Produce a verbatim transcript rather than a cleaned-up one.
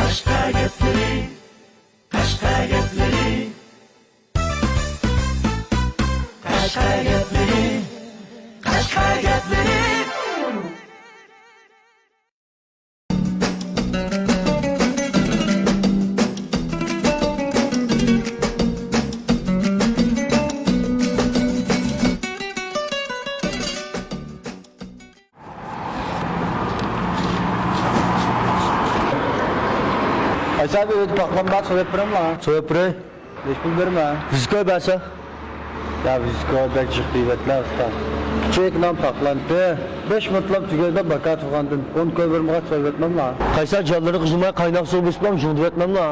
قەشقەر گەپلىرى، قەشقەر گەپلىرى، قەشقەر گەپلىرى، قەشقەر گەپلىرى. ئايسا ئەپەندى، ئۆيدە پاخلان بار، سوۋۇپ بېرەملا؟ سوۋۇپ بېرەي. نەچچە پۇل بېرىمەن؟ يۈز كوي بەرسە. يا، يۈز كوي بەك جىق دەيۋەتلە، ئۇستا. چېك نان پاخلانتى. بەش مىنۇتلاپ تۈگەيدۇ، باكا تۇرغاندىن. ئون كوي بېرىمغا سوۋۇپ ئەتمەملا؟ قايسا جانلىرى قىزماي قايناق سۇ بېسىپلام، جۇڭدۇۋەتمەملا؟